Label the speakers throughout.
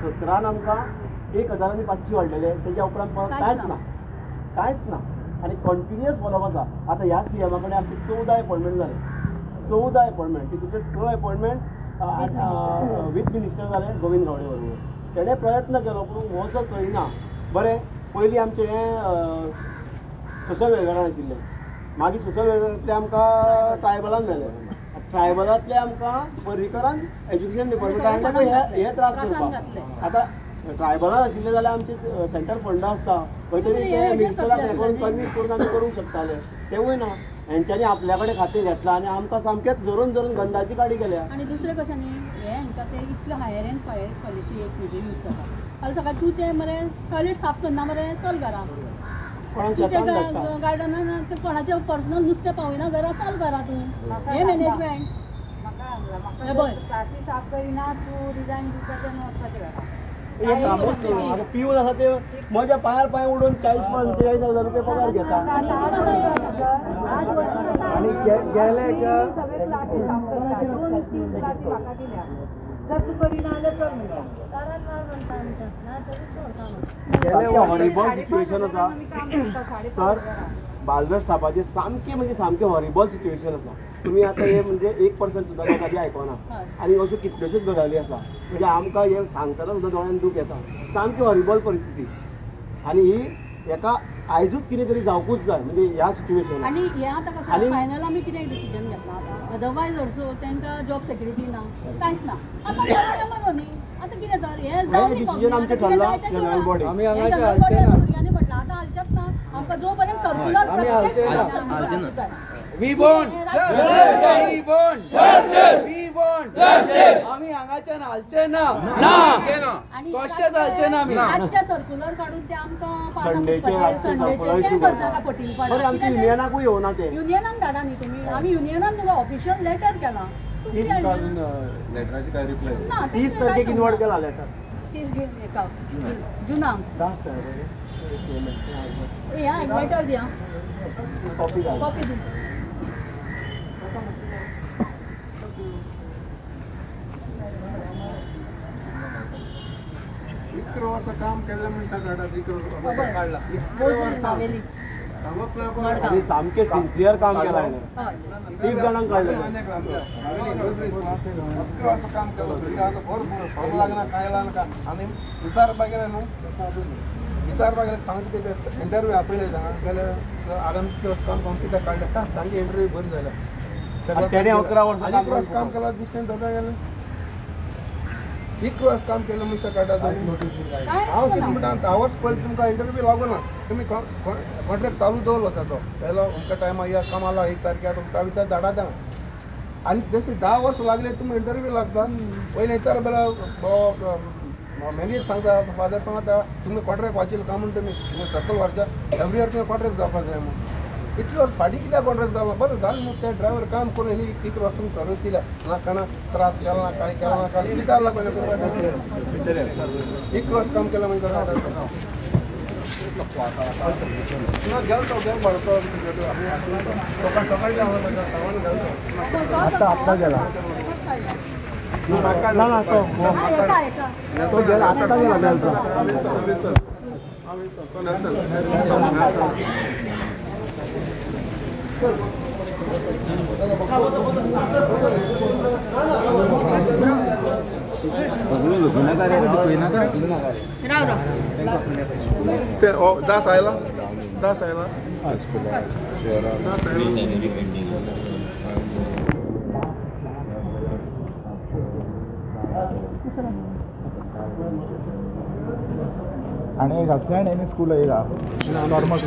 Speaker 1: 17 आमकां 1000 आनी 500 वाडलेले, तेज्या उपरांत परत कांयच ना, कांयच ना. आनी कंटिन्युअस फॉलोअप आसा. आतां ह्या सीएमा कडेन आमचे 14 एपॉयंटमेंट जाले, 14 एपॉयंटमेंट, तितूंतले 6 एपॉयंटमेंट विथ मिनिस्टर जाले गोविंद गावडे बरोबर. तेणें प्रयत्न केलो पूण हो जो चोयना. बरें, पयलीं आमचें हें सोशल वेलफेरान आशिल्लें, मागीर सोशल वेलफेरांतलें आमकां ट्रायबलान मेळ्ळें, ट्रायबलांतलें आमकां पर्रीकरान एज्युकेशन डिपार्टमेंटान हे त्रास करपाक. आतां ट्रायबलान आशिल्लें जाल्यार आमचे सेंटर फंड आसता, खंय तरी ते मिनिस्टराक हें करून कन्वीन्स करून आमी करूंक शकताले, तेवूय ना. हेंच्यांनी आपल्या कडेन खातें घेतलां आनी आमकां सामकेंच धरून धरून गंदाची काडी केल्या.
Speaker 2: आनी दुसरें कशें न्ही, हें हांकां ते इतलें हायर एंड फायर पॉलिसी एक म्हणजे यूज जाता. फाल्यां सकाळीं तूं तें मरे टॉयलेट साफ करना मरे, चल घरा. तूं ते गार्डनान कोणाचें पर्सनल नुस्तें पावयना घरा, चल घरा तूं. हें मॅनेजमेंट.
Speaker 3: क्लासी साफ करिना तूं रिजायन दिवपाचें आनी वचपाचें घरा.
Speaker 1: आतां पिवन आसा ते म्हज्या पांयार पांय उडोवन 40-45 हजार रुपया पगार घेता.
Speaker 4: आनी गेले
Speaker 3: सगळे क्लासी साफ करता, 2-3 क्लासी म्हाका दिल्या. जर तूं करिना जाल्यार चल म्हणटा,
Speaker 1: हॉरिबल सिच्युएशन आसा सर. बालवे स्टाफाचें सामकें म्हणजे सामकें हॉरिबल सिच्युएशन आसा. तुमी आतां हे म्हणजे 1% सुद्दां गजाली आयकना आनी अश्यो कितल्योश्योच गजाली आसा. म्हणजे आमकां हें सांगतना सुद्दां दोळ्यान दूख येता, सामकी हॉरिबल परिस्थिती. आनी ही हेका आयजूच कितें तरी जावकूच जाय म्हणजे ह्या सिच्युएशनान.
Speaker 2: आनी हें आतां कशें फायनल आमी कितें डिसिजन घेतलां आतां, अदरवायज ऑल्सो तांकां जॉब सेक्युरिटी ना, कांयच ना. आतां बरोबर न्ही, आतां कितें तर हें जावं
Speaker 1: डिसिजन आमचें ठरलां जनरल बॉडी.
Speaker 2: भुरग्यांनी म्हटलां आतां हालचेंच ना आमकां, जो पर्यंत circular.
Speaker 4: We want justice. We want justice. We want justice. आमी हांगाच्यान हालचे ना, कशेंच हालचे ना आमी.
Speaker 2: आजचे सर्क्युलर काडून ते आमकां संडेचे करता फटींगपणां.
Speaker 1: आमच्या युनियनाकूय येवना ते,
Speaker 2: युनियनाक धाडा न्ही तुमी. आमी युनियनान तुका ऑफिशियल लेटर केलां.
Speaker 5: लेटराची काय रिप्लाय
Speaker 2: ना.
Speaker 1: 30 तारखेक इनवर्ट केला लेटर,
Speaker 2: 30 जुनाक. लेटर दिया, कॉपी दी.
Speaker 5: 11 वर्सां काम केल्लें मनशाक काडटा, 11 काडला, 11 वर्सां
Speaker 1: आनी सामकें सिन्सियर काम केलां हाणें, 30 जाणांक काडलें.
Speaker 5: 11 वर्सां काम केलां, भुरग्यांक बरो लागना, कांय लागना. आनी विचारपाक गेलें न्हू, विचारपाक गेलें सांगता ते इंटरव्यू आपयले जाल्यार आराम काम करून कित्याक काडलें, तांची इंटरव्यू बरी जाल्या.
Speaker 1: तेणें 11 वर्सां
Speaker 5: आनी 11 वर्सां काम केलां, दुसरें धरपाक गेलें. 11 वर्सां काम केलें मनशाक काडटा. हांव कितें म्हणटा, 10 वर्स पयलीं तुमकां इंटरव्यू लागना, तुमी कॉन्ट्रॅक्ट चालू दवरलो ताचो पेलो अमक्या टायमार या कामाला 1 तारखेर तुमकां चालू धाडा धा. आनी जशें 10 वर्सां लागले तुमी इंटरव्यू लागता. पयलीं विचार बरें मॅनेजर सांगता, फादर सांगता तुमी कॉन्ट्रॅक्ट वाचिल्लें काय म्हूण, तुमी सर्कल व्हरच्या एवरी इयर तुमी कॉन्ट्रॅक्ट जावपाक जाय म्हूण. इतले वर्स फाटीं कित्याक कॉन्ट्रॅक्ट जालो? बरें जालें न्हू, ते ड्रायव्हर काम करून 11 वर्सां सर्वीस दिल्या ना, कोणा त्रास केला ना, कांय केला ना, कांय कित्याक लागून 11 वर्स काम केलां म्हणजे गेलो तो गेलो भाडतो सकाळ सकाळी
Speaker 1: आतां आत्तां गेला ना, ना तो गेला आत्तां गेला गेलो.
Speaker 5: दास आयला, दास आयला, दास आयला.
Speaker 6: आनी एक आसलें आनी स्कूल एक आहा नॉर्मल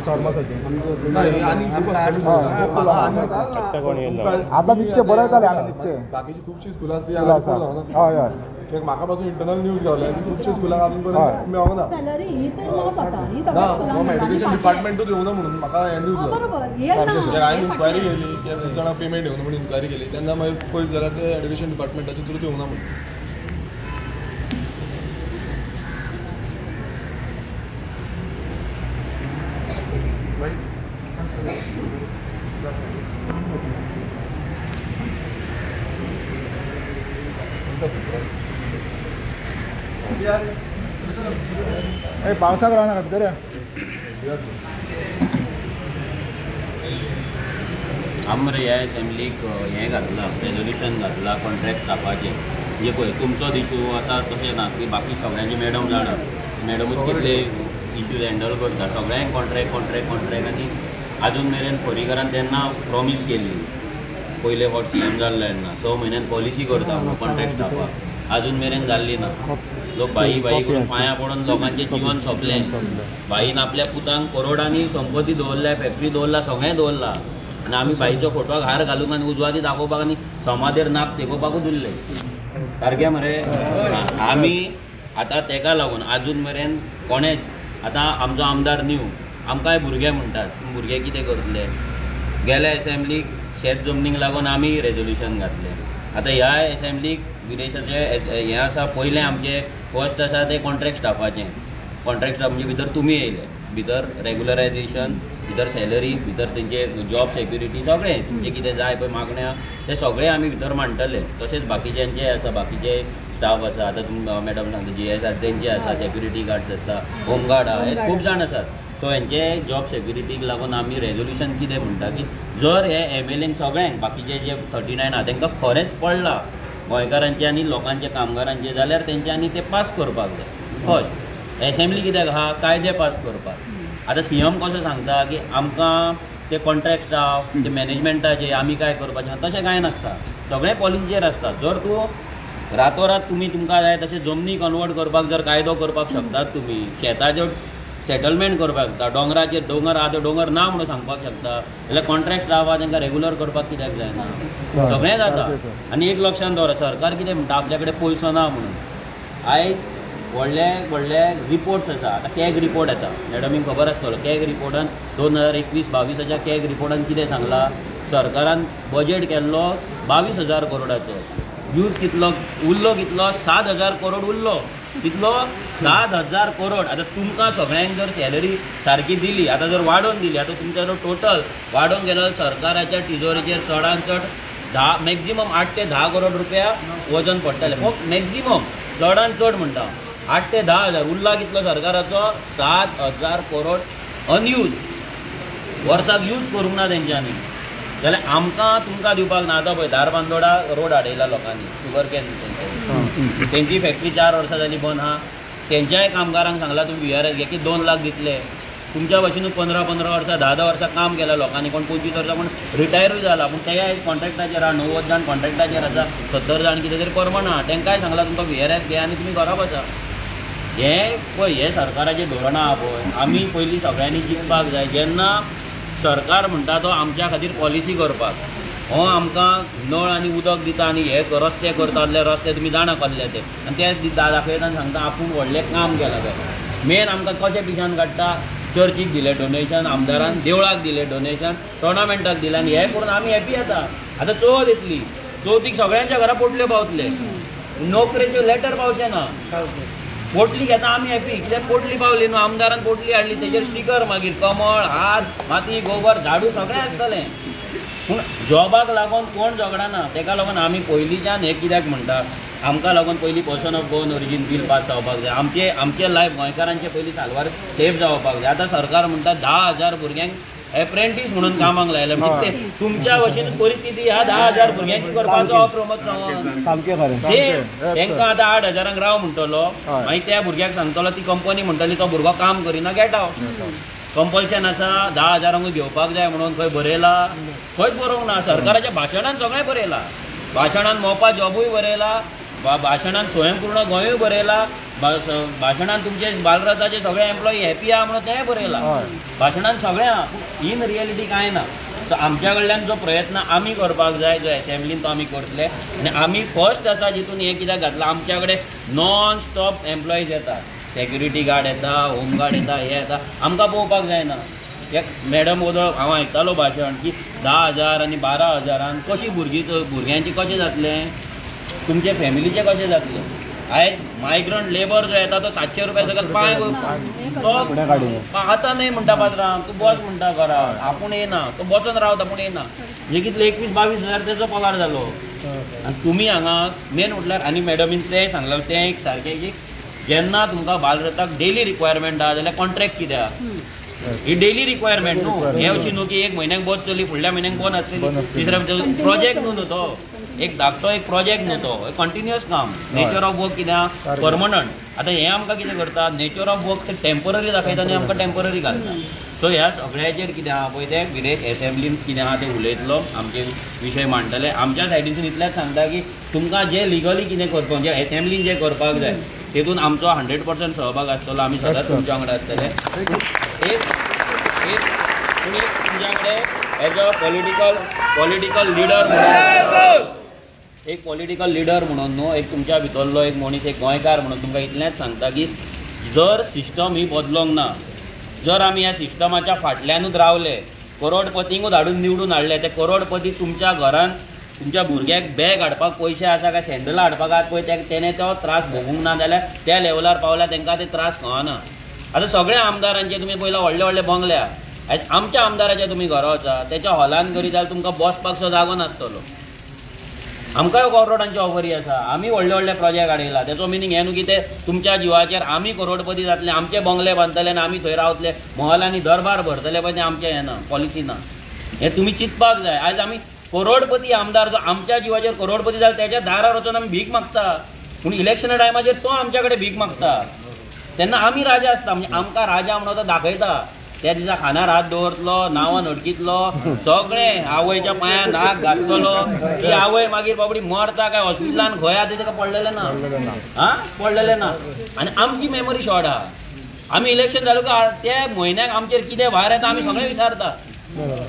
Speaker 6: आतां तितकें बरें जालें. आनी तितकें
Speaker 5: बाकीची खुबशीं स्कुलां
Speaker 6: आसा. हय हय,
Speaker 5: म्हाका पासून इंटरनल न्यूज गावल्या की खुबशीं स्कुलांक अजून पर्यंत मेळोंक ना. एड्युकेशन डिपार्टमेंटूच येवना म्हणून म्हाका हें न्यूज गावलें. हांवें इन्क्वायरी केली की खूब जाणां पेमेंट येवना म्हणून इन्क्वायरी केली, तेन्ना मागीर पळयत जाल्यार ते एड्युकेशन डिपार्टमेंटाचे थ्रू येवना म्हणून.
Speaker 6: ए पावसाक रावना भितर.
Speaker 7: आमरे ह्या एसेंब्लीक हें घातलां, रेजोल्युशन घातलां कॉन्ट्रॅक्ट स्टाफाचें. म्हणजे पळय तुमचोच इशू आसा तशें ना की बाकी सगळ्यांचे मॅडम जाणा, मॅडमूच कितले इश्यूज हँडल करता, सगळ्यांक कॉन्ट्रॅक्ट कॉन्ट्रॅक्ट कॉन्ट्रॅक्ट. आनी आजून मेरेन पर्रीकारान तेन्ना प्रॉमीस केल्ली पयले फावट सीएम जाल्लो तेन्ना 6 म्हयन्यान पॉलिसी करता म्हणून कॉन्ट्रॅक्ट स्टाफाक, आजून मेरेन जाल्ली ना. लोक बाई बाई करून पांयां पडून लोकांचें जिवन सोंपलें. बाईन आपल्या पुतांक करोडांनी संपत्ती दवरल्या, फॅक्टरी दवरला, सगळें दवरला. आनी आमी बाईचो फोटवाक हार घालूंक आनी उजवाती दाखोवपाक आनी समाधेर नाक तेकोवपाकूच उरले सारकें मरे. आमी आतां तेका लागून आजून मेरेन कोणेच आतां आमचो आमदार न्यू आमकांय भुरगे म्हणटात भुरगे कितें करतले. गेल्या एसेंब्लीक शेत जमनीक लागून आमी रेजोल्युशन घातलें. आतां ह्या एसेंब्लीक विदेशाचें हें आसा, पयलें आमचें फर्स्ट आसा तें कॉन्ट्रॅक्ट स्टाफाचें. कॉन्ट्रॅक्ट स्टाफ म्हणजे भितर तुमी येयले, भितर रेगुलरायजेशन, भितर सॅलरी, भितर तेंचे जॉब सेक्युरिटी, सगळें तुमचें कितें जाय पळय मागण्या ते सगळें आमी भितर मांडटले. तशेंच बाकीच्यांचे आसा, बाकीचे स्टाफ आसा. आतां तुमकां मॅडम सांगता GSR तेंचे आसा, सेक्युरिटी गार्ड्स आसता, होमगार्ड आहा, हे खूब जाण आसात. सो हेंचे जॉब सेक्युरिटीक लागून आमी रेजोल्युशन कितें म्हणटा की जर हे MLA सगळ्यांक बाकीचे जे 39 आहा तेंकां खरेंच पडलां गोंयकारांचें आनी लोकांचें कामगारांचें जाल्यार तेंच्यांनी ते पास करपाक जाय. फर्स्ट एसेंब्ली कित्याक आहा, कायदे पास करपाक. आतां सीएम कसो सांगता की आमकां ते कॉन्ट्रॅक्ट स्टाफ ते मॅनेजमेंटाचे आमी काय करपाचें, तशें कांय नासता, सगळें पॉलिसीचेर आसता. जर तूं रातोरात तुमी तुमकां जाय तशें जमनी कन्वर्ट करपाक जर कायदो करपाक शकतात, तुमी शेताच्यो सेटलमेंट करपाक शकता, दोंगराचेर दोंगर आहा तो दोंगर ना म्हणून सांगपाक शकता, जाल्यार कॉन्ट्रॅक्ट स्टाफ आहा तांकां रेगुलर करपाक कित्याक जायना, सगळें जाता. आनी एक लक्षांत दवरा, सरकार कितें म्हणटा आपल्या कडेन पयसो ना म्हणून. आयज व्हडले व्हडले रिपोर्ट्स आसा, आतां कॅग रिपोर्ट येता, मॅडमीक खबर आसतलो. कॅग रिपोर्टान 2021-22 कॅग रिपोर्टान कितें सांगलां, सरकारान बजेट केल्लो 22,000 करोडाचो, यूज कितलो उरलो, कितलो 7,000 करोड उरलो, तितलो 7,000 करोड. आतां तुमकां सगळ्यांक जर सॅलरी सारकी दिली, आतां जर वाडोवन दिली, आतां तुमचो जर टोटल वाडोवन गेलो सरकाराच्या तिजोरेचेर चडान चड 10 मॅक्झिमम 8 ते 10 करोड रुपया वजन पडटलें, मॅक्झिमम चडान चड म्हणटा 8 ते 10 हजार. उरला कितलो सरकाराचो 7,000 करोड अनयूज, वर्साक यूज करूंक ना तेंच्यांनी. जाल्यार आमकां तुमकां दिवपाक ना. आतां पळय धारबांदोडा रोड हाडयला लोकांनी, शुगर can तेंची फॅक्टरी 4 वर्सां जाली बंद आहा. तेंच्याय कामगारांक सांगलां तुमी VRS घे की 2 लाख दितले. तुमच्या भशेनूच 15-15 वर्सां 10-10 वर्सां काम केलां लोकांनी, कोण 25 वर्सां, कोण रिटायरूय जाला, पूण तेय कॉन्ट्रॅक्टाचेर आहा. 90 जाण कॉन्ट्रॅक्टाचेर आसा, 70 जाण कितें तरी परमनंट आहा. तेंकांय सांगलां तुमकां VRS घे आनी तुमी घरा बसा. हें पळय हें सरकाराचें धोरण आहा पळय, आमी पयलीं सगळ्यांनी जिखपाक जाय. जेन्ना सरकार म्हणटा तो आमच्या खातीर पॉलिसी करपाक, हो आमकां नळ आनी उदक दिता आनी हे रस्ते करता, जाल्यार रस्ते तुमी जाणा कसले ते, आनी ते दाखयता आनी सांगता आपूण व्हडलें काम केलां. तें मेन आमकां कशें पिशान काडटा, चर्चीक दिलें डोनेशन, आमदारान देवळाक दिलें डोनेशन, टोर्नामेंटाक दिलें, आनी हें करून आमी हॅपी जाता. आतां चवथ येतली, चवथीक सगळ्यांच्या घरा पोटल्यो पावतले, नोकरेच्यो लेटर पावचें ना, पोटली घेता आमी हॅपी कित्याक पोटली पावली न्हू, आमदारान पोटली हाडली, तेजेर स्टिकर, मागीर कमळ, हात, माती, गोबर, झाडू सगळें आसतलें. पूण जॉबाक लागून कोण झगडना, तेका लागून आमी पयलींच्यान हें कित्याक म्हणटा, आमकां लागून पयलीं person of Goan origin bill pass जावपाक जाय, आमचे आमचे लायफ गोंयकारांचे पयलीं साल्वार सेफ जावपाक जाय. आतां सरकार म्हणटा 10,000 भुरग्यांक एप्रेंटीस म्हणून कामाक लायले, म्हणजे तुमच्या भशेन परिस्थिती ह्या 10,000 भुरग्यांची करपाचो प्रमोद सावंत. तेंकां आतां 8,000 राव म्हणटलो, मागीर त्या भुरग्याक सांगतलो, ती कंपनी म्हणटली तो भुरगो काम करिना, गेट आवट. कंपल्शन आसा 10,000 घेवपाक जाय म्हणून खंय बरयला, खंयच बरोवंक ना. सरकाराच्या भाशणान सगळें बरयलां, भाशणान मोपा जॉबूय बरयला, भाशणान स्वयंपूर्ण गोंयूय बरयला, भाशणान तुमचे बालरथाचे सगळे एम्प्लॉई हॅपी आहा म्हणून तेंय बरयलां, भाशणान सगळें आहा, पूण इन रियलिटी कांय ना. सो आमच्या कडल्यान जो प्रयत्न आमी करपाक जाय, जो एसेंब्लीन तो आमी करतले. आनी आमी फर्स्ट आसा जितून हें कित्याक घातलां, आमच्या कडेन नॉन स्टॉप एम्प्लॉईज येता, सेक्युरिटी गार्ड येता, होमगार्ड येता, हे येता, आमकां पळोवपाक जायना. एक मॅडम वदळ हांव आयकतालो भाशण की 10,000 आनी 12,000 कशी भुरगीं भुरग्यांचें कशें जातलें, तुमचे फॅमिलीचें कशें जातलें. आयज मायग्रंट लेबर जो येता तो 700 रुपया सकयल पांय तो आतां न्हय म्हणटा पात्रांव, तूं बस म्हणटा घरा, आपूण येना, तो बसून रावता पूण येना. म्हणजे कितले 21-22 हजार तेजो पगार जालो. आनी तुमी हांगा मेन म्हटल्यार, आनी मॅडमीन तें सांगलां तें एक सारकें की जेन्ना तुमकां बालरथाक डेली रिक्वायरमेंट आहा जाल्यार कॉन्ट्रॅक्ट कित्याक? ही डेली रिक्वायरमेंट न्हू, हे अशी न्हू की एक म्हयन्याक बस चली फुडल्या म्हयन्याक बंद आसतली, दुसऱ्या प्रोजेक्ट न्हू न्हू तो, एक धाकटो एक प्रोजेक्ट न्हू तो, कंटिन्युअस काम. नेचर ऑफ वर्क कितें परमनंट. आतां हें आमकां कितें करता, नेचर ऑफ वर्क ते टेम्पररी दाखयता आनी आमकां टेम्पररी घालता. सो ह्या सगळ्याचेर कितें आहा पळय तें विलेज एसेंब्लीन कितें आहा तें उलयतलो, आमचे विशय मांडटले. आमच्या सायडीनसून इतलेंच सांगता की तुमकां जें लिगली कितें करपाक, म्हणजे एसेंब्लीन जें करपाक जाय तेतून आमचो 100% सहभाग आसतलो. आमी सदांच तुमच्या वांगडा आसतले. एक एक पूण एक तुमच्या कडेन एज अ पॉलिटिकल लिडर म्हणून, एक पॉलिटिकल लिडर म्हणून न्हू, एक तुमच्या भितरलो एक मनीस, एक गोंयकार म्हणून तुमकां इतलेंच सांगता की जर सिस्टम ही बदलोंक ना, जर आमी ह्या सिस्टमाच्या फाटल्यानूच रावले, करोडपतींकूच हाडून निवडून हाडले, ते करोडपती तुमच्या घरान तुमच्या भुरग्याक बॅग हाडपाक पयशे आसा काय सँडलां हाडपाक आसा पळय तेणें तो त्रास भोगूंक ना जाल्यार त्या लेवलार पावल्यार तांकां ते त्रास कळना. आतां सगळ्या आमदारांचे तुमी पयला व्हडले व्हडले बंगले आहा, आमच्या आमदाराच्या तुमी घरा वचा तेच्या हॉलान करीत जाल्यार तुमकां बसपाक सुद्दां जागो नासतलो. आमकांय करोडांची ऑफरी आसा, आमी व्हडले व्हडले प्रोजेक्ट हाडयला. तेचो मिनींग हें न्हू की ते तुमच्या जिवाचेर आमी करोडपती जातले, आमचे बंगले बांदतले आनी आमी थंय रावतले, महलांनी दरबार भरतले, पळय तें आमचें हें ना, पॉलिसी ना. हें तुमी चिंतपाक जाय. आयज आमी करोडपती आमदार जो आमच्या जिवाचेर करोडपती जालो तेच्या दारार वचून आमी भीक मागता, पूण इलेक्शना टायमाचेर तो आमच्या कडेन भीक मागता. तेन्ना आमी राजा आसता, म्हणजे आमकां राजा म्हणून तो दाखयता. त्या दिसा खानार हात दवरतलो, नांवान अडकितलो, सगळें आवयच्या पांयार नाक घातलो, ती आवय मागीर बाबडी मरता काय हॉस्पिटलान खंय आहा तें ताका पडलेलें ना, आं पडलेलें ना. आनी आमची मेमरी शॉर्ट आहा. आमी इलेक्शन जालें काय त्या म्हयन्याक आमचेर कितें भायर येता आमी सगळें विसारता,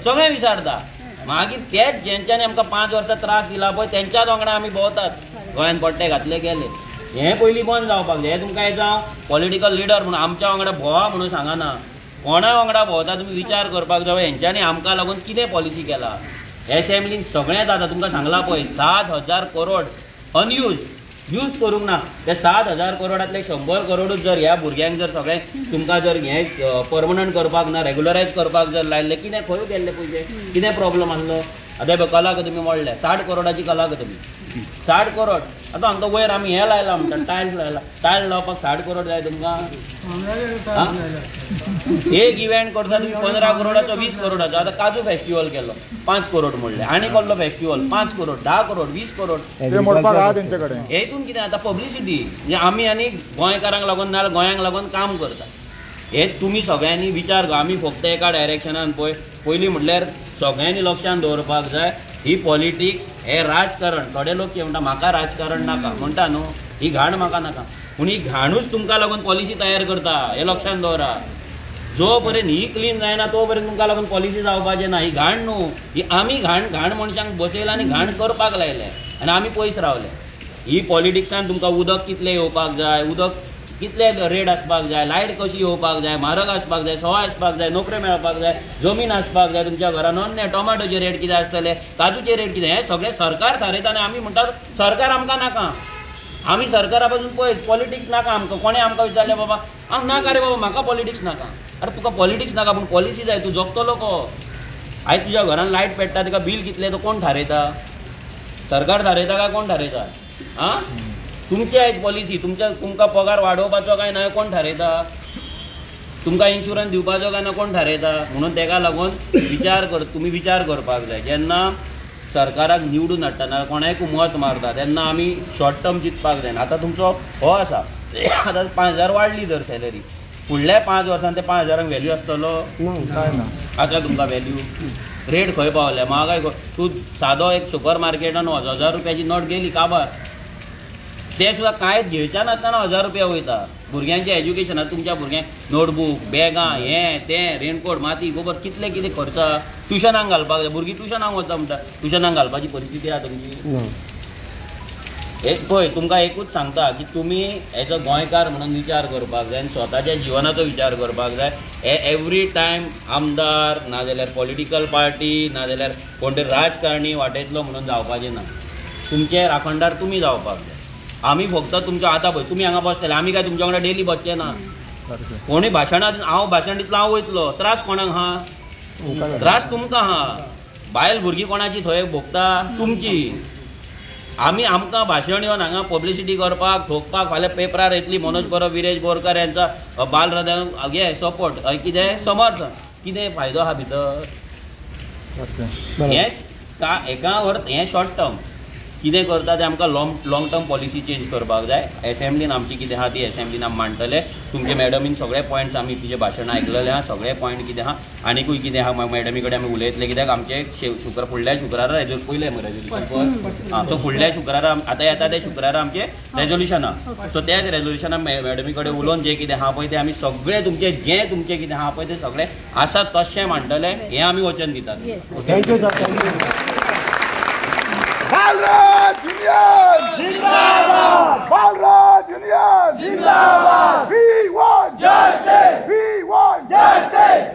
Speaker 7: सगळें विसारता. मागीर तेच जेंच्यांनी आमकां 5 वर्सां त्रास दिला पळय तेंच्याच वांगडा आमी भोंवतात, गोंयान पट्टे घातले गेले. हें पयलीं बंद जावपाक जाय. हें तुमकां एज हांव पॉलिटिकल लिडर म्हणून आमच्या वांगडा भोंवा म्हणून सांगना, कोणा वांगडा भोंवता तुमी विचार करपाक जाय हेंच्यांनी आमकां लागून कितें पॉलिसी केला. एसेंब्लीन सगळें जाता, तुमकां सांगलां पळय 7,000 करोड अनयूज, यूज करूंक ना. ते 7,000 करोडांतले 100 करोडूच जर ह्या भुरग्यांक जर सगळें तुमकां जर हें परमनंट करपाक ना, रेगुलरायज करपाक जर लायल्लें, कितें खंय गेल्ले पयशे, कितें प्रॉब्लम आसलो. आतां पळय कला अकादमी मोडल्या, 60 करोडाची कला अकादमी, 60 करोड. आतां हांकां वयर आमी हें लायलां म्हणटा, टायल्स लायला, टायल्स लावपाक 60 करोड जाय तुमकां. एक इव्हेंट करता तुमी 15 करोडाचो, 20 करोडाचो. आतां काजू फेस्टिवल केलो 5 करोड म्हणलें, आनी कसलो फेस्टिवल 5 करोड, 10 करोड, 20 करोड. हेतून कितें आतां पब्लिसिटी, म्हणजे आमी आनी गोंयकारांक लागून ना गोंयांक लागून काम करता. हे तुमी सगळ्यांनी विचार कर. आमी फक्त एका डायरेक्शनान पळय, पयलीं म्हटल्यार सगळ्यांनी लक्षांत दवरपाक जाय ही पॉलिटिक्स, हें राजकारण. थोडे लोक कितें म्हणटा, म्हाका राजकारण नाका म्हणटा न्हू, ही घाण म्हाका नाका, पूण ही घाणूच तुमकां लागून पॉलिसी तयार करता, हें लक्षांत दवरा. जो पर्यंत ही क्लीन जायना तो पर्यंत तुमकां लागून पॉलिसी जावपाचें ना. ही घाण न्हू, ही आमी घाण घाण मनशांक बसयला आनी घाण करपाक लायले आनी आमी पयस रावले. ही पॉलिटिक्सान तुमकां उदक कितलें येवपाक जाय, उदक कितले रेट आसपाक जाय, लायट कशी येवपाक जाय, म्हारग आसपाक जाय, सवाय आसपाक जाय, नोकऱ्यो मेळपाक जाय, जमीन आसपाक जाय तुमच्या घरान, नन्ने टोमॅटोचे रेट कितें आसतले, काजूचे रेट कितें, हें सगळें सरकार थारयता. आनी आमी म्हणटात सरकार आमकां नाका, आमी सरकारा पासून पयस, पॉलिटिक्स नाका आमकां. कोणें आमकां विचारलें बाबा हांव नाका रे बाबा, म्हाका पॉलिटिक्स नाका. अरे तुका पॉलिटिक्स नाका पूण पॉलिसी जाय, तूं जगतलो को. आयज तुज्या घरान लायट पेट्टा तुका बील कितलें तो कोण थारयता, सरकार थारयता काय कोण थारयता? आं तुमची आयज पॉलिसी, तुमच्या तुमकां पगार वाडोवपाचो काय ना कोण थारयता, तुमकां इन्शुरन्स दिवपाचो काय ना कोण थारयता. म्हणून तेका लागून विचार कर, तुमी विचार करपाक जाय. जेन्ना सरकाराक निवडून हाडटना कोणाकूय मत मारता तेन्ना आमी शॉर्ट टर्म चिंतपाक जायना. आतां तुमचो हो आसा, आतां 5,000 वाडली जर सॅलरी, फुडल्या 5 वर्सांत ते 5,000 व्हॅल्यू आसतलो आसा तुमकां व्हॅल्यू? रेट खंय पावल्या, म्हारगाय. तूं सादो एक सुपर मार्केटान वच, 1,000 रुपयाची नोट गेली काबार, ते सुद्दां कांयच घेवच्या नासतना 1,000 रुपया वयता. भुरग्यांचें एज्युकेशनाक तुमच्या भुरग्यांक नोटबूक, बॅगां, हें तें, रेनकोट, माती, गोबर, कितले कितें खर्च. ट्युशनाक घालपाक जाय, भुरगीं ट्युशनाक वता म्हणटा, ट्युशनाक घालपाची परिस्थिती आहा तुमची. एक पळय तुमकां एकूच सांगता की तुमी एज अ गोंयकार म्हणून विचार करपाक जाय आनी स्वताच्या जिवनाचो विचार करपाक जाय. हे एवरी टायम आमदार नाजाल्यार पॉलिटिकल पार्टी नाजाल्यार कोण तरी राजकारणी वाटेंतलो म्हणून जावपाचें ना. तुमचे राखणदार तुमी जावपाक जाय. आमी फक्त तुमच्या आतां पळय तुमी हांगा बसतले, आमी काय तुमच्या वांगडा डेली बसचे ना. कोणूय भाशणां हांव भाशण दितलो, हांव वयतलो, त्रास कोणाक आहा? त्रास तुमकां आहा. बायल भुरगीं कोणाची थंय भोगता? तुमची. आमी आमकां भाशण येवन हांगा पब्लिसिटी करपाक ठोकपाक फाल्यां पेपरार येतली मनोज परब विरेश बोरकार यांचा बालरथ हे सपोर्ट कितें समर्थन, कितें फायदो आहा भितर? हें का एका अर्थ हें शॉर्ट टर्म कितें करता तें आमकां लाँग टर्म पॉलिसी चेंज करपाक जाय. एसेंब्लीन आमची कितें आहा ती एसेंब्लीन आमी मांडटले. तुमचे मॅडमीन सगळे पॉयंट्स आमी तुजे भाशणां आयकलेले आहा, सगळे पॉयंट कितें आहा आनिकूय कितें आहा मॅडमी कडेन आमी उलयतले. कित्याक आमचे शुक्र फुडल्या शुक्रारा पयलें रेजोल्युशन आं, सो फुडल्या शुक्रारा आतां येता त्या शुक्रारा आमचें रेजोल्युशन आहा. सो त्याच रेजोल्युशना मॅडमी कडेन उलोवन जें कितें आहा पळय तें आमी सगळें तुमचें जें तुमचें कितें आहा पळय तें सगळें आसा तशें मांडटले, हें आमी वचन दितात.
Speaker 1: Thank you sir. Thank you.
Speaker 5: Balraj Union Zindabad! Balraj Union Zindabad! We want justice! We want justice!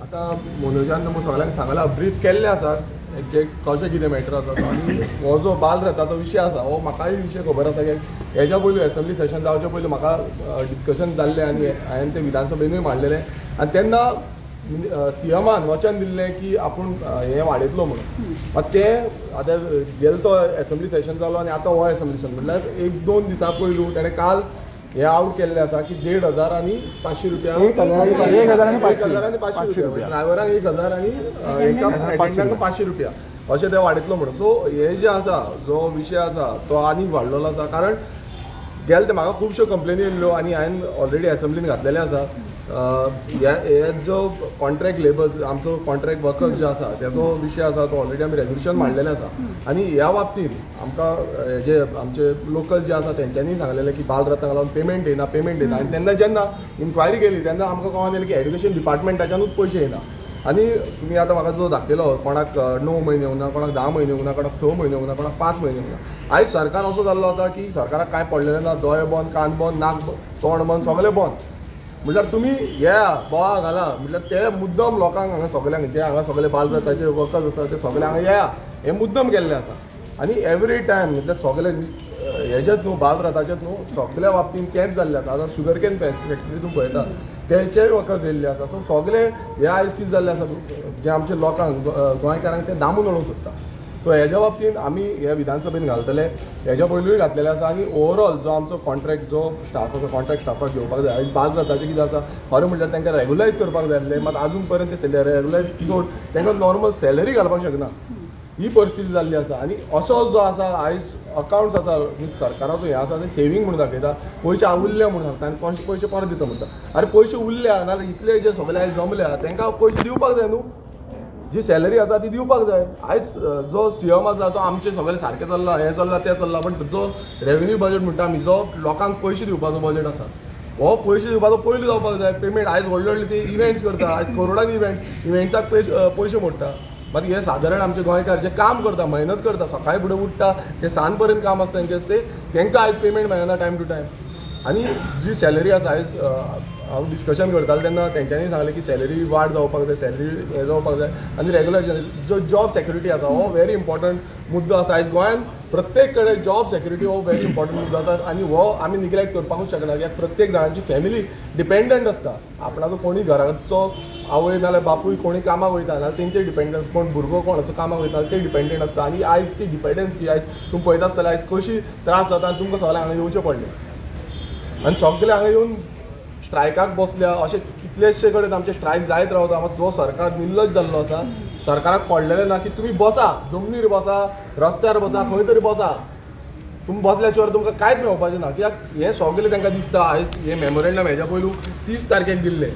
Speaker 5: आतां मनोजान तुमकां सगळ्यांक सांगलां, ब्रीफ केल्लें आसा एक्झॅक्ट कशें कितें मॅटर आसा तो. आनी हो जो बालरथाचो विशय आसा हो म्हाकाय विशय खबर आसा की हेज्या पयलू एसेंब्ली सेशन जावचे पयलू म्हाका डिस्कशन जाल्लें आनी हांवें तें विधानसभेनूय मांडलेलें. आनी तेन्ना सीएमान वचन दिल्लें की आपूण हें वाडयतलो म्हणून. मात तें आतां गेलो तो एसेंब्ली सेशन जालो आनी आतां हो एसेंब्ली सेशन म्हणल्यार 1-2 दिसां पयलू ताणें काल हे आवट केल्लें आसा की 1,500 आनी 500 रुपया, 1,000 आनी 500 रुपया, ड्रायव्हरांक 1,000 आनी एका 500 रुपया अशें ते वाडयतलो म्हणून. सो हे जे आसा जो विशय आसा तो आनीक वाडलेलो आसा. कारण गेले ते म्हाका खुबश्यो कंप्लेनी येयल्ल्यो आनी हांवें ऑलरेडी एसेंब्लीन घातलेलें आसा. हे जो कॉन्ट्रॅक्ट लेबर्स आमचो कॉन्ट्रॅक्ट वर्कर्स जे आसा तेजो विशय आसा तो ऑलरेडी आमी रेजोल्युशन मांडलेलें आसा. आनी ह्या बाबतींत आमकां जे आमचे लोकल जे आसा तेंच्यांनी सांगलेलें की बालरथाक लागून पेमेंट येना, पेमेंट येना. आनी तेन्ना जेन्ना इन्क्वायरी केली तेन्ना आमकां कळोन येयलें की एड्युकेशन डिपार्टमेंटाच्यानूच पयशे येना. आनी तुमी आतां म्हाका जो दाखयलो कोणाक 9 म्हयने येवना, कोणाक 10 म्हयने येवना, कोणाक 6 म्हयने येवना, कोणाक 5 म्हयने येवना. आयज सरकार असो जाल्लो आसा की सरकाराक कांय पडलेलें ना, दोळे बंद, कान बंद, नाक तोंड बंद, सगळें बंद. म्हणल्यार तुमी येया बोवा घाला म्हटल्यार ते मुद्दम लोकांक हांगा सगळ्यांक जे हांगा सगळे बालरथाचे वर्कर्स आसा ते सगळे हांगा येया हे मुद्दम केल्ले आसा. आनी एवरी टायम म्हटल्यार सगळे हेजेच न्हू बालरथाचेच न्हू सगळ्या बाबतीन तेंच जाल्लें आसा. आतां शुगर can factory तूं पळयता तेचेय वर्कर्स येयल्ले आसा. सो सगळे हे आयज कितें जाल्लें आसा जे आमचे लोकांक गोंयकारांक ते दामून उडोवंक सोदता. सो हेज्या बाबतीन आमी हे विधानसभेन घालतले, हेज्या पयलूय घातलेले आसा. आनी ओवरऑल जो आमचो कॉन्ट्रॅक्ट जो स्टाफ आसा कॉन्ट्रॅक्ट स्टाफाक घेवपाक जाय. आयज बालरथाचें कितें आसा खरें म्हणल्यार तांकां रेगुलायज करपाक जाय आसलें, मात आजून पर्यंत ते रेगुलायज सोड तांकां नॉर्मल सॅलरी घालपाक शकना ही परिस्थिती जाल्ली आसा. आनी असो जो आसा आयज अकावंट्स आसा सरकाराचो हें आसा तें सेवींग म्हणून दाखयता, पयशे उरले म्हणून सांगता आनी पयशे परत दिता म्हणटा. आरे पयशे उरल्या नाजाल्यार इतले जे सगळे आयज जमल्या तांकां पयशे दिवपाक जाय न्हू, जी सॅलरी आसा ती दिवपाक जाय. आयज जो सीएम आसा तो आमचे सगळे सारकें चल्लां, हें चल्लां, तें चल्लां, पण जो रेवेन्यू बजेट म्हणटा आमी जो लोकांक पयशे दिवपाचो बजेट आसा हो पयशे दिवपाचो पयलू जावपाक जाय. पेमेंट आयज व्हडले व्हडले ते इव्हेंट्स करता, आयज करोडांनी इव्हेंट्स इव्हेंट्साक पयशे मोडटा. मात हे सादारण आमचे गोंयकार जे काम करता, मेहनत करता, सकाळी फुडें उठ्ठा ते सांज पर्यंत काम आसता तेंचें, ते तांकां आयज पेमेंट मेळना टायम टू टायम. आनी जी सॅलरी आसा आयज हांव डिस्कशन करतालें तेन्ना तेंच्यांनी सांगलें की सॅलरी वाड जावपाक जाय, सॅलरी हें जावपाक जाय. आनी रेगुलेशन जो जॉब सेक्युरिटी आसा हो व्हेरी इम्पॉर्टंट मुद्दो आसा. आयज गोंयांत प्रत्येक कडेन जॉब सेक्युरिटी हो व्हेरी इम्पॉर्टंट मुद्दो आसा आनी हो आमी निग्लेक्ट करपाकूच शकना. कित्याक प्रत्येक जाणांची फॅमिली डिपेंडंट आसता, आपणाचो कोणी घराचो आवय नाल्यार बापूय कोणी कामाक वयता नाल्यार तेंचे डिपेंडन्स, कोण भुरगो कोण असो कामाक वयता ते डिपेंडंट आसता. आनी आयज ती डिपेंडन्सी आयज तुमी पळयता आसतले आयज कशी त्रास जाता आनी तुमकां सगळ्यांक हांगा येवचें पडलें आनी सगळे हांगा येवन स्ट्रायकाक बसल्या. अशे कितलेशे कडेन आमचे स्ट्रायक जायत रावता. मात जो सरकार निर्लज जाल्लो आसा, सरकाराक पडलेलें ना की तुमी बसा, जमनीर बसा, रस्त्यार बसा, खंय तरी बसा, तुमी बसल्या शिवाय तुमकां कांयच मेळपाचें ना. कित्याक हें सगळें तांकां दिसता. आयज हें मेमोरेंडम हेज्या पयलू 30 तारखेक दिल्लें,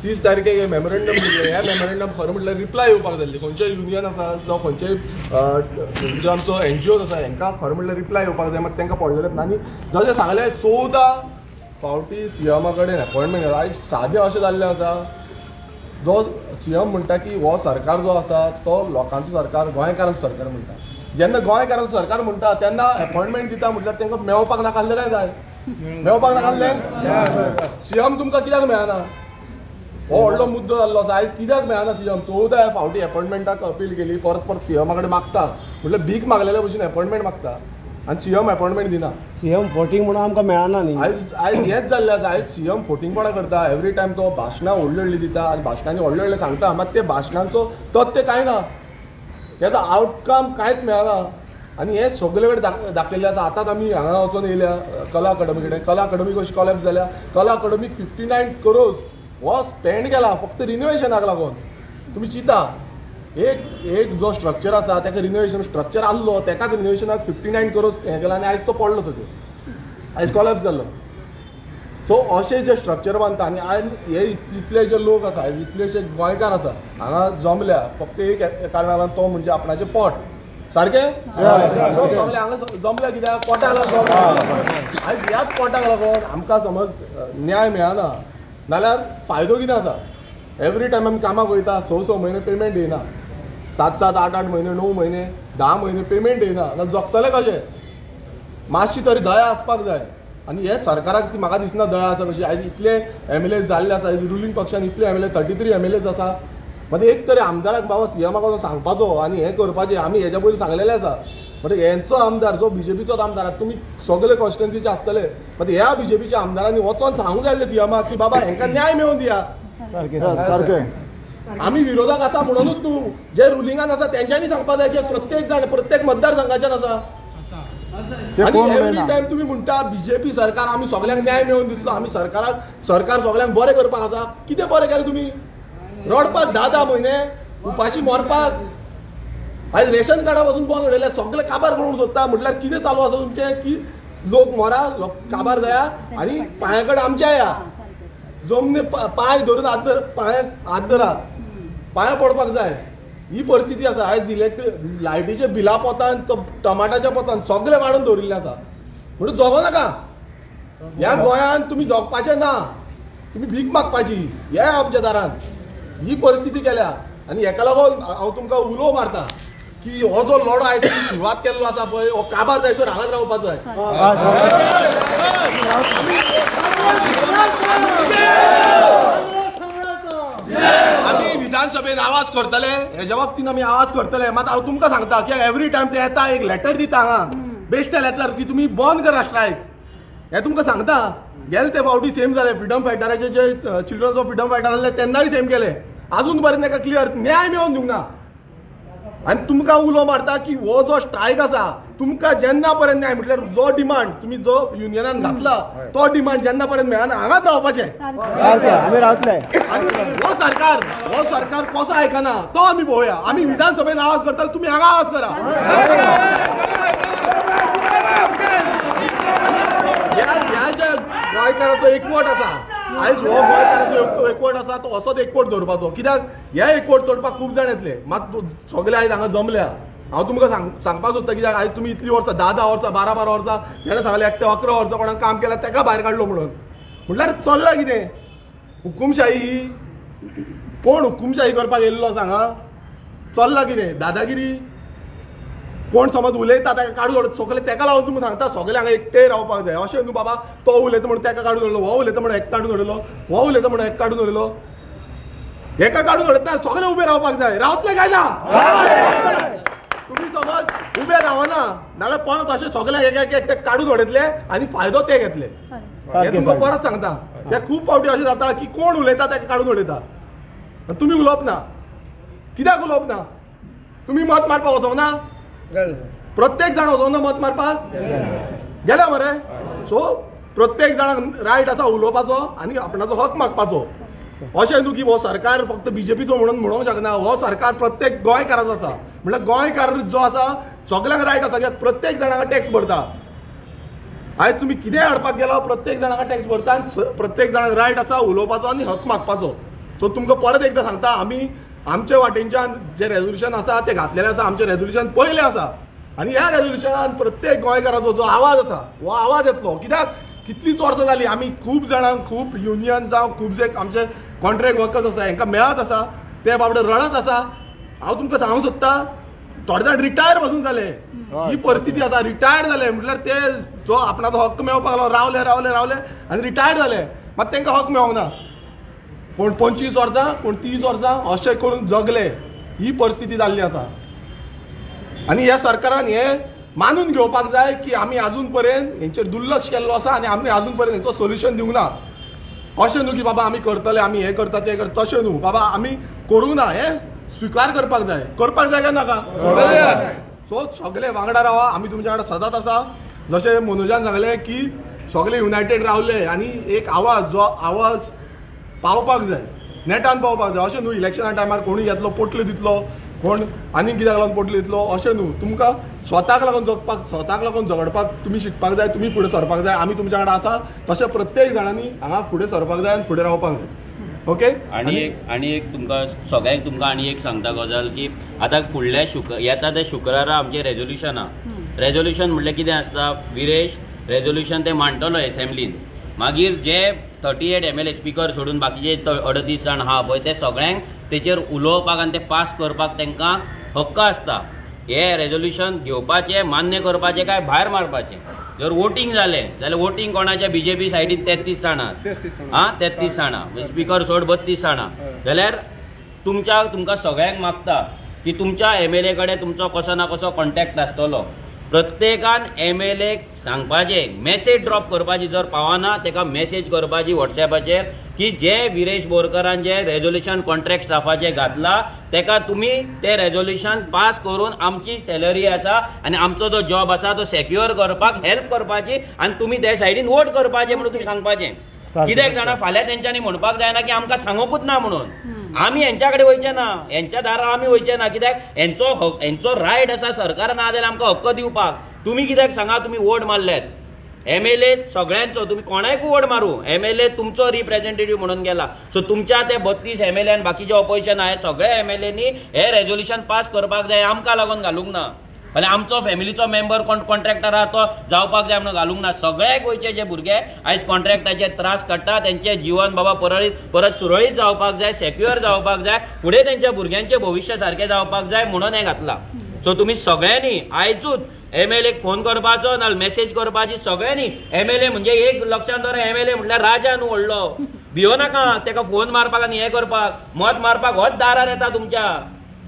Speaker 5: 30 तारखेक हें मेमोरेंडम दिल्लें. ह्या मेमोरेंडम खरें म्हटल्यार रिप्लाय येवपाक जाय आसली. खंयचेय युनियन आसा जावं खंयचेय जे आमचो एनजीओज आसा हेंकां खरें म्हटल्यार रिप्लाय येवपाक जाय, मात तांकां पडलेलेंच ना. आनी जशें सांगलें 14 फावटी सीएमा कडेन अपॉयंटमेंट घेतला. आयज सादें अशें जाल्लें आसा, जो सीएम म्हणटा की हो सरकार जो आसा तो लोकांचो सरकार, गोंयकारांचो सरकार म्हणटा. जेन्ना गोंयकारांचो सरकार म्हणटा तेन्ना अपॉयंटमेंट दिता म्हटल्यार तांकां मेळपाक नाका आसलें काय जाय, मेळपाक नाका आसलें? सीएम तुमकां कित्याक मेळना हो व्हडलो मुद्दो जाल्लो आसा. आयज कित्याक मेळना सीएम? 14 फावटी अपॉयंटमेंटाक अपील केली, परत परत सीएमा कडेन मागता, म्हटल्यार भीक मागलेल्या भशेन अपॉयंटमेंट मागता.
Speaker 8: आनी सीएम अपॉइंटमेंट दिना.
Speaker 1: सीएम फोटींग म्हणून आमकां मेळना न्ही.
Speaker 8: आयज आयज हेंच जाल्लें आसा. आयज सीएम फोटींगपणां करता. एवरी टायम तो भाशणां व्हडली व्हडली दिता आनी भाशणांनी व्हडले व्हडले सांगता, मात ते भाशणांचो तथ्य कांय ना, तेजो आवटकम कांयच मेळना. आनी हें सगळे कडेन दाखयल्लें आसा. आतांच आमी हांगा वचोन येयल्या कला अकाडमी कडेन. कला अकाडमी कशी कॉलेप्स जाल्या. कला अकाडमीक 59 crores हो स्पेंड केला फक्त रिनोवेशनाक लागून. तुमी चिंता, एक एक जो स्ट्रक्चर आसा ताका रिनोवेशन स्ट्रक्चर आहलो तेकाच रिनोवेशनाक 59 crores हें केलां आनी आयज तो पडलो सगळें, आयज कॉलेप्स जाल्लो. सो अशें जे स्ट्रक्चर बांदता आनी आयज हे इतले जे लोक आसा, आयज इतलेशे गोंयकार आसा हांगा जमल्या फक्त एक कारणाक लागून, तो म्हणजे आपणाचें पोट. सारकें लोक सगळे हांगा जमल्या कित्याक? पोटाक लागून. आयज ह्याच पोटाक लागून आमकां समज न्याय मेळना नाल्यार फायदो कितें आसा? एवरी टायम आमी कामाक वयता, 6-6 म्हयने पेमेंट येयना, 7-7, 8-8 म्हयने, 9 म्हयने, 10 म्हयने पेमेंट येयना, जाल्यार जगतले कशें? मातशी तरी दया आसपाक जाय. आनी हे सरकाराक ती म्हाका दिसना दया आसा कशी. आयज इतले एम एल ए जाल्ले आसा, आयज रुलींग पक्षान इतले एम एल ए, 33 MLAs आसा, मात एक तरी आमदाराक बाबा सीएमाक वचोन सांगपाचो आनी हें करपाचें. आमी हेज्या पयलीं सांगलेलें आसा, म्हणजे हेंचो आमदार जो बीजेपीचोच आमदार, तुमी सगळे कॉन्स्टिट्युएन्सीचे आसतले, मात ह्या बीजेपीच्या आमदारांनी वचोन सांगूंक जाय आसलें सीएमाक की बाबा हेंकां न्याय मेळोवन दिया.
Speaker 6: सारकें
Speaker 8: आमी विरोधाक आसा म्हणूनच न्हू, जे रुलिंगान आसा तेंच्यांनी सांगपाक जाय की प्रत्येक जाण प्रत्येक मतदारसंघाच्यान आसा. आनी एवरी टायम तुमी म्हणटा बीजेपी सरकार आमी सगल्यांक न्याय मेळोवन दितलो, आमी सरकाराक सरकार सगल्यांक बरें करपाक आसा. कितें बरें केलें तुमी? रडपाक 10-10 म्हयने, उपाशी मरपाक. आयज रेशन कार्डा पासून बंद उडयलें, सगळें काबार करूंक सोदता. म्हटल्यार कितें चालू आसा तुमचें की लोक मरा, लोक काबार जाया आनी पांया कडेन आमच्या या जमनी पांय धरून हात धर, पांय हात धरा, पांया पडपाक जाय. ही परिस्थिती आसा. आयज इलेक्ट्रीक लायटीच्या बिला पोतान, टमाटाच्या पोतान सगळें वाडून दवरिल्लें आसा. म्हणून जगो नाका ह्या गोंयांत, तुमी जगपाचें ना, तुमी भीक मागपाची हे आमच्या दारान. ही परिस्थिती केल्या आनी हेका लागून हांव तुमकां उलो मारता की हो जो लढो आयज सुरवात केल्लो आसा पळय, हो काबार जायसर हांगाच रावपाक जाय. आमी विधानसभेन आवाज करतले, हेज्या बाबतीन आमी आवाज करतले. मात हांव तुमकां सांगता की एवरी टायम ते येता एक लेटर दिता हांगा बेश्टे लेटर की तुमी बंद करा स्ट्रायक. हें तुमकां सांगता. गेले ते फावटी सेम जालें, फ्रिडम फायटराचे जे चिल्ड्रन्स ऑफ फ्रिडम फायटर आहले तेन्नाय सेम केलें. आजून पर्यंत ताका क्लियर न्याय मेळोवन दिवंक ना. आनी तुमकां उलो मारता की हो जो स्ट्रायक आसा तुमकां जेन्ना पर्यंत न्याय, म्हटल्यार जो डिमांड तुमी जो युनियनान घातला तो डिमांड जेन्ना पर्यंत मेळना हांगाच रावपाचें. आनी हो सरकार, हो सरकार कसो आयकना तो आमी पळोवया. आमी विधानसभेन आवाज करता, तुमी हांगा आवाज करा. ह्या ज्या गोंयकाराचो एकवट आसा, आयज हो गोंयकाराचो एकवट आसा तो असोच एकवट दवरपाचो. कित्याक हे एकवट तोडपाक खूब जाण येतले, मात सगळे आयज हांगा जमल्या. हांव तुमकां सांगपाक सोदता कित्याक आयज तुमी इतलीं वर्सां, 10-10 वर्सां, 12-12 वर्सां, जेन्ना सांगलें एकटे 11 वर्सां कोणाक काम केलां तेका भायर काडलो म्हणून, म्हटल्यार चल्लां कितें? हुकुमशाही. कोण हुकुमशाही करपाक येयल्लो आसा हांगा? चल्लां कितें दादागिरी? कोण समज उलयता ताका काडून सगळे तेका लागून तुमी सांगता सगळे हांगा एकटे रावपाक जाय. अशें न्हू बाबा तो उलयता म्हणून तेका काडून उडयलो, हो उलयता म्हणून एक काडून उडयलो, हो उलयता म्हणून एक काडून उडयलो. हेका काडून उडयतना सगळे उबे रावपाक जाय. रावतले काय ना? तुमी समज उबे रावना नाल्यार परत अशें सगळे एक एक एकटे काडून उडयतले आनी फायदो ते घेतले. हें तुमकां परत सांगता. ते खूब फावटी अशें जाता की कोण उलयता ताका काडून उडयता. तुमी उलोवप ना. कित्याक उलोवप ना? तुमी मत मारपाक वचोंक ना? प्रत्येक जाण वचोंक ना मत मारपाक? गेल्या मरे. सो प्रत्येक जाणाक रायट आसा उलोवपाचो आनी आपणाचो हक मागपाचो. अशें न्हू की हो सरकार फक्त बीजेपीचो म्हणून म्हणूंक शकना. हो सरकार प्रत्येक गोंयकाराचो आसा. म्हळ्यार गोंयकार जो आसा सगल्यांक रायट आसा कित्याक प्रत्येक जाणाक टॅक्स भरता. आयज तुमी कितेंय हाडपाक गेलो प्रत्येक जाणाक टॅक्स भरता आनी प्रत्येक जाणाक रायट आसा उलोवपाचो आनी हक मागपाचो. सो तुमकां परत एकदां सांगता, आमी आमचे वाटेनच्यान जे रेजोल्युशन आसा तें घातलेलें आसा. आमचें रेजोल्युशन पयलें आसा आनी ह्या रेजोल्युशनान प्रत्येक गोंयकाराचो जो आवाज आसा हो आवाज येतलो. कित्याक कितलींच वर्सां जालीं आमी खूब जाणांक, खूब युनियन जावं खूब जे आमचे कॉन्ट्रॅक्ट वर्कर्स आसा हेंकां मेळत आसा, ते बाबडे रडत आसा. हांव तुमकां सांगूंक सोदता थोडे जाण रिटायर पासून जाले. ही परिस्थिती आसा. रिटायर जाले म्हटल्यार ते जो आपणाचो हक्क मेळोवपाक लागलो, रावले रावले रावले आनी रिटायर जाले, मात तांकां हक मेळोंक ना. कोण 25 वर्सां, कोण 30 वर्सां अशें करून जगले. ही परिस्थिती जाल्ली आसा. आनी ह्या सरकारान हे मानून घेवपाक जाय की आमी अजून पर्यंत हेंचेर दुर्लक्ष केल्लो आसा आनी आमी अजून पर्यंत हेंचो सोल्युशन दिवंक ना. अशें न्हू की बाबा आमी करतले, आमी हें करता तें करता, तशें न्हू बाबा आमी करूं ना हें स्विकार करपाक जाय. करपाक जाय काय नाका? सो सगळे वांगडा रावा, आमी तुमच्या वांगडा सदांच आसा. जशें मनोजान सांगलें की सगळे युनायटेड रावले आनी एक आवाज, जो आवाज पावपाक जाय, नेटान पावपाक जाय. अशें न्हू इलेक्शना टायमार कोणूय येतलो पोटल्यो दितलो, कोण आनीक कित्याक लागून पोटल्यो दितलो, अशें न्हू. तुमकां स्वताक लागून जगपाक, स्वताक लागून झगडपाक तुमी शिकपाक जाय, तुमी फुडें सरपाक जाय. आमी तुमच्या वांगडा आसा, तशें प्रत्येक जाणांनी हांगा फुडें सरपाक जाय आनी फुडें रावपाक जाय. ओके.
Speaker 7: आनी एक तुमकां सगळ्यांक तुमकां आनी एक सांगता गजाल की आतां फुडल्या येता त्या शुक्रारा आमचें रेजोल्युशन आहा. रेजोल्युशन म्हणल्यार कितें आसता, विरेश रेजोल्युशन ते मांडटलो एसेंब्लीन, मागीर जे 38 MLA speaker सोडून बाकीचे 38 जाण आहा पळय ते सगळ्यांक तेचेर उलोवपाक आनी ते पास करपाक तांकां हक्क आसता. हे रेजोल्युशन घेवपाचें, मान्य करपाचें काय भायर मारपाचें. जर वोटींग जालें जाल्यार वोटींग कोणाच्या बीजेपी सायडीन 33 जाणां, आं 33 जाणां, स्पीकर सोड 32 जाणां, जाल्यार तुमच्या तुमकां सगळ्यांक मागता की तुमच्या MLA कडेन तुमचो कसो ना कसो कॉन्टेक्ट आसतलो. प्रत्येकान MLA सांगपाचें, मॅसेज ड्रॉप करपाची, जर पावना ताका मॅसेज करपाची वॉट्सॅपाचेर की जे विरेश बोरकरान जे रेजोल्युशन कॉन्ट्रॅक्ट स्टाफाचें घातला ताका तुमी तें रेजोल्युशन पास करून आमची सॅलरी आसा आनी आमचो जो जॉब आसा तो सेक्युअर करपाक हेल्प करपाची आनी तुमी त्या सायडीन वोट करपाचें म्हणून तुमी सांगपाचें. कित्याक जाणा फाल्यां तेंच्यांनी म्हणपाक जायना की आमकां सांगूंकूच ना म्हणून. आमी हेंच्या कडेन वयचे ना, हेंच्या दारार आमी वयचे ना, कित्याक हेंचो रायट आसा सरकारान ना जाल्यार आमकां हक्क दिवपाक. तुमी कित्याक सांगा तुमी वोट मारल्यात MLA सगळ्यांचो, तुमी कोणाकूय वोट मारूं, MLA तुमचो रिप्रेझेंटेटीव म्हणून गेला. सो तुमच्या ते 32 MLA आनी बाकीचे ऑपोजिशन आहा सगळे MLAनी हे रेजोल्युशन पास करपाक जाय, आमकां लागून घालूंक ना. आनी आमचो फॅमिलीचो मेंबर कोण कॉन्ट्रॅक्टर आहा तो जावपाक जाय म्हणून घालूंक ना. सगळे गोंयचे जे भुरगे आयज कॉन्ट्रॅक्टाचे त्रास काडटा तेंचें जिवन बाबा परत सुरळीत जावपाक जाय, सेक्युअर जावपाक जाय, फुडें तेंच्या भुरग्यांचें भविश्य सारकें जावपाक जाय म्हणून हें घातलां. सो तुमी सगळ्यांनी आयजूच MLA phone करपाचो ना मॅसेज करपाची सगळ्यांनी. MLA म्हणजे एक लक्षांत दवर, MLA म्हटल्यार राजा न्हू व्हडलो, भियो नाका तेका फोन मारपाक आनी हें करपाक, मत मारपाक होच दारार येता तुमच्या.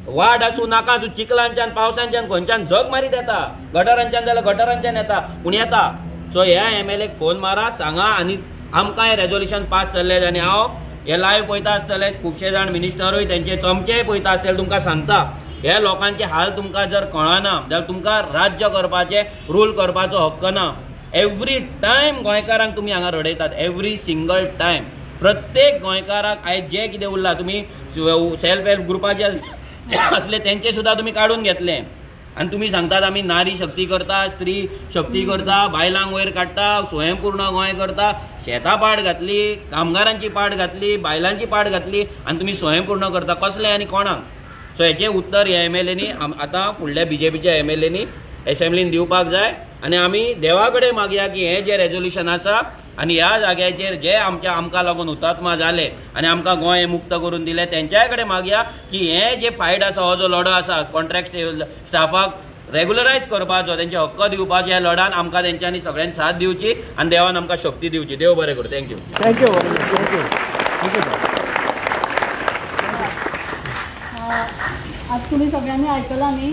Speaker 7: वाड आसूं नाका आसूं, चिखलांच्यान पावसांच्यान खंयच्यान झग मारीत येता, गटरांच्यान जाल्यार गटरांच्यान येता, पूण येता. सो ह्या MLA phone मारा, सांगा आनी आमकां हें रेजोल्युशन पास जाल्लें. आनी हांव हे लायव्ह पळयता आसतले खुबशे जाण मिनिस्टरूय तेंचे चमचेय पळयता आसतले, तुमकां सांगता हे लोकांचे हाल तुमकां जर कळना जाल्यार तुमकां राज्य करपाचें, रूल करपाचो हक्क ना. एवरी टायम गोंयकारांक तुमी हांगा रडयतात, एवरी सिंगल टायम. प्रत्येक गोंयकाराक आयज जें कितें उरलां, तुमी सेल्फ हेल्प ग्रुपाचे असले तेंचे सुद्दां तुमी काडून घेतले आनी तुमी सांगतात आमी नारी शक्ती करता, स्त्री शक्ती करता, बायलांक वयर काडटा, स्वयंपूर्ण गोंय करता. शेतां पाड घातली, कामगारांची पाड घातली, बायलांची पाड घातली आनी तुमी स्वयंपूर्ण करता कसलें आनी कोणाक? सो हेचें उत्तर ह्या MLAनी आतां फुडल्या बीजेपीच्या MLAनी एसेंब्लीन दिवपाक जाय. आनी आमी देवा कडेन मागया की हें जें रेजोल्युशन आसा आनी ह्या जाग्याचेर जे आमच्या आमकां लागून हुतात्मा जाले आनी आमकां गोंय मुक्त करून दिलें तेंच्याय कडेन मागया की हें जे फायट आसा, हो जो लढो आसा कॉन्ट्रॅक्ट स्टाफाक रेगुलरायज करपाचो, तेंचे हक्क दिवपाचो, ह्या लढान आमकां तेंच्यांनी सगळ्यांनी साथ दिवची आनी देवान आमकां शक्ती दिवची. देव बरें करूं. Thank you.
Speaker 1: Thank you thank you thank you.
Speaker 2: आज तुमी सगळ्यांनी आयकलां न्ही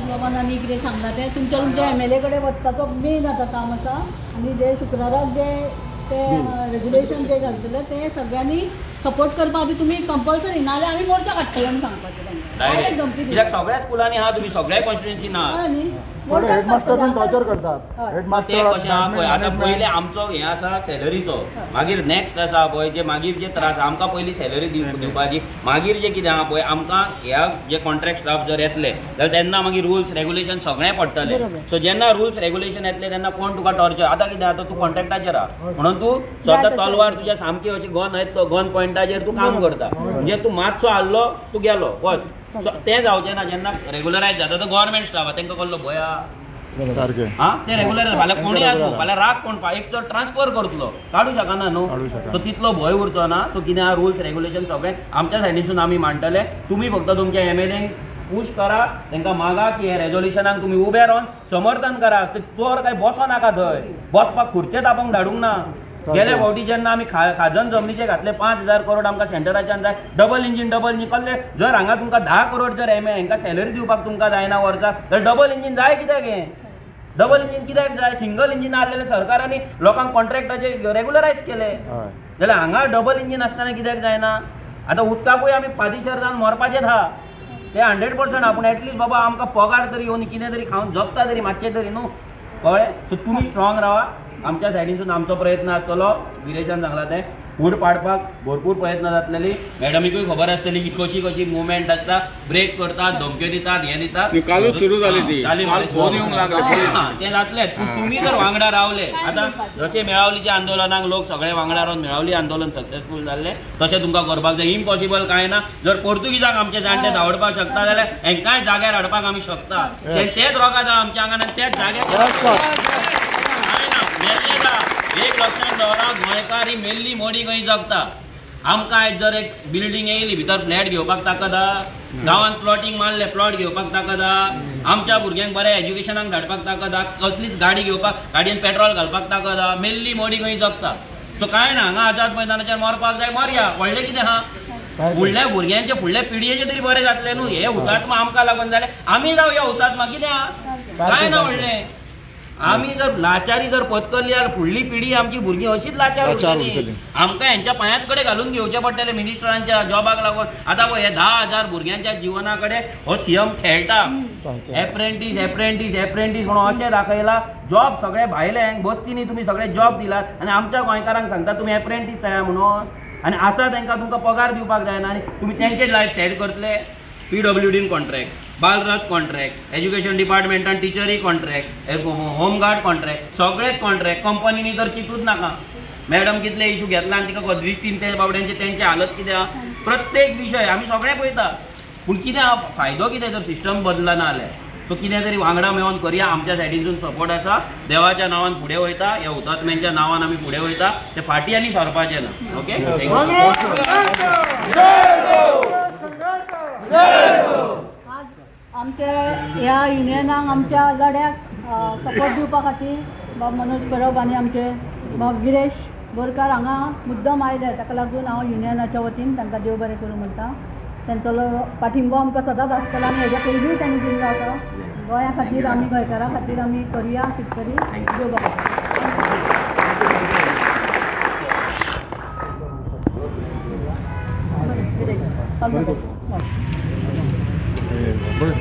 Speaker 2: बाबान आनी कितें सांगलां तें. तुमच्या तुमच्या MLA कडेन वचपाचो मेन आतां काम आसा आनी जे शुक्राराक जे ते रेजोल्युशन जे घालतले ते सगळ्यांनी सपोर्ट करपा बी तुमी कंपल्सरी, नाजाल्यार आमी मोर्चा काडटले म्हणून सांगपाचें तांकां.
Speaker 7: कित्याक सगळ्या स्कुलांनी आहा, तुमी सगळ्या कॉन्स्टिट्युएन्सी ना.
Speaker 6: हेडमास्टर पण टॉर्चर करतात.
Speaker 7: ते कशें आहा पळय, आतां पयलें आमचो हें आसा सॅलरीचो, मागीर नॅक्स्ट आसा पळय जे मागीर जे त्रास आमकां पयलीं सॅलरी दिवपाची, मागीर जे कितें आहा पळय आमकां ह्या जे कॉन्ट्रॅक्ट स्टाफ जर येतले जाल्यार तेन्ना मागीर रुल्स रेगुलेशन सगळें पडटलें. सो जेन्ना रुल्स रेगुलेशन येतले तेन्ना कोण तुका टॉर्चर. आतां कितें आतां तूं कॉन्ट्रॅक्टाचेर आहा म्हणून तूं स्वता तलवार तुज्या सामकी अशी गन गन पॉयंटाचेर तूं काम करता, म्हणजे तूं मातसो हाडलो तूं गेलो वच. तें जावचें ना जेन्ना रेगुलरायज जाता. तो गव्हर्मेंट स्टाफ आहा तेंकां कसलो भंय आहा? आं ते रेगुलर फाल्यां कोणूय आसूं, फाल्यां राग कोण एक तर ट्रान्सफर करतलो, काडूं शकना न्हू, सो तितलो भंय उरचो ना. सो कितें आहा रुल्स रेगुलेशन सगळें आमच्या सायडीसून आमी मांडटले. तुमी फक्त तुमच्या MLA push करा, तांकां मागा की हे रेजोल्युशनाक तुमी उबे रावन समर्थन करा. चोर काय बसो नाका थंय, बसपाक खुर्चेच आपोवंक धाडूंक ना. गेले फावटी जेन्ना आमी खाजन जमनीचे घातले 5,000 करोड आमकां सेंटराच्यान जाय, डबल इंजीन डबल इंजीन कसले. जर हांगा तुमकां 10 करोड जर MLA हांकां सॅलरी दिवपाक तुमकां जायना वर्साक, जाल्यार डबल इंजीन जाय कित्याक हें? डबल इंजीन कित्याक जाय? सिंगल इंजीन आहलेलें सरकारांनी लोकांक कॉन्ट्रॅक्टाचे रेगुलरायज केले, जाल्यार हांगा डबल इंजीन आसतना कित्याक जायना? आतां उदकाकूय आमी पादिशर जावन मरपाचेच आहा, ते 100% आपूण एटलिस्ट बाबा आमकां पगार तरी येवन कितें तरी खावन जगता तरी मातशें तरी न्हू, कळ्ळें? सो तुमी स्ट्रॉंग रावा, आमच्या सायडीनसून आमचो प्रयत्न आसतलो. विरेशान सांगला तें फूड पाडपाक भरपूर प्रयत्न जातलेली. मॅडमीकूय खबर आसतली की कशी कशी मुवमेंट आसता, ब्रेक करतात, धमक्यो दितात, हें दितात.
Speaker 9: कालूच सुरू जाली ती,
Speaker 7: तें जातलें. पूण तुमी जर वांगडा रावले, आतां जशें मेळावलीच्या आंदोलनाक लोक सगळे वांगडा रावन मेळावली आंदोलन सक्सेसफूल जाल्लें, तशें तुमकां करपाक जाय. इम्पॉसिबल कांय ना. जर पोर्तुगीजांक आमचे जाणटे धांवडपाक शकता जाल्यार हेंकांय जाग्यार हाडपाक आमी शकता. तेच रोगात आमच्या आंगान आनी तेच जाग्यार. एक लक्षात दवरा, गोंयकार ही मेल्ली मोडी खंय जगता. आमकां आयज जर एक बिल्डींग येयली भितर फ्लॅट घेवपाक ताकद आहा, गांवांत प्लॉटींग मारले प्लॉट घेवपाक ताकद आहा, आमच्या भुरग्यांक बऱ्या एज्युकेशनाक धाडपाक ताकद आहा, कसलीच गाडी घेवपाक गाडयेन पेट्रोल घालपाक ताकद आहा. मेल्ली मोडी खंय जगता. सो कांय ना, हांगा आझाद मैदानाचेर मरपाक जाय मरया, व्हडलें कितें आहा? फुडल्या भुरग्यांचे फुडल्या पिळगेचे तरी बरें जातलें न्हू. हे हुतात्मा आमकां लागून जालें, आमी जावया हुतात्मा. कितें आहा? कांय ना व्हडलें. आमी जर लाचारी जर पत्करली जाल्यार फुडली पिढी आमची भुरगीं अशीच लाचार उरतली. आमकां हेंच्या पांयांत कडेन घालून घेवचें पडटलें मिनिस्टरांच्या जॉबाक लागून. आतां पळय, हे 10,000 भुरग्यांच्या जिवना कडेन हो सीएम खेळटा. एप्रेंटीस एप्रेंटीस एप्रेंटीस म्हणून अशें दाखयला. जॉब सगळे भायले बस्तींनी तुमी सगळे जॉब दिलात आनी आमच्या गोंयकारांक सांगता तुमी एप्रेंटीस जाया म्हणून, आनी आसा तांकां तुमकां पगार दिवपाक जायना आनी तुमी तेंचे लायफ सेट करतले. पीडब्ल्यूडीन कॉन्ट्रॅक्ट, बालरथ कॉन्ट्रॅक्ट, एज्युकेशन डिपार्टमेंटान टिचरी कॉन्ट्रॅक्ट, होमगार्ड कॉन्ट्रॅक्ट, सगळेच कॉन्ट्रॅक्ट. कंपनीनी तर चिंतूच नाका. मॅडम कितले इशू घेतला आनी तिका दृश्टीन ते बाबड्यांचे तेंचे हालत कितें आहा, प्रत्येक विशय आमी सगळे पळयता. पूण कितें आहा फायदो कितें जर सिस्टम बदलना जाल्यार? सो कितें तरी वांगडा मेळोन करया. आमच्या सायडीनसून सपोर्ट आसा. देवाच्या नांवान फुडें वयता, ह्या हुतात्म्यांच्या नांवान आमी फुडें वयता, ते फाटीं आनी सरपाचें ना. ओके,
Speaker 2: आज आमच्या ह्या युनियनाक आमच्या लढ्याक सपोर्ट दिवपा खातीर बाब मनोज परब आनी आमचे बाब गिरेश बोरकार हांगा मुद्दम आयले. ताका लागून हांव युनियनाच्या वतीन तांकां देव बरें करूं म्हणटा. तांचो पाठिंबो आमकां सदांच आसतलो आनी हेज्या पयलींय तांणी दिल्लो आसा. गोंया खातीर आमी, गोंयकारां खातीर आमी करुया कितें तरी. देव बरें करूं.
Speaker 6: बरें.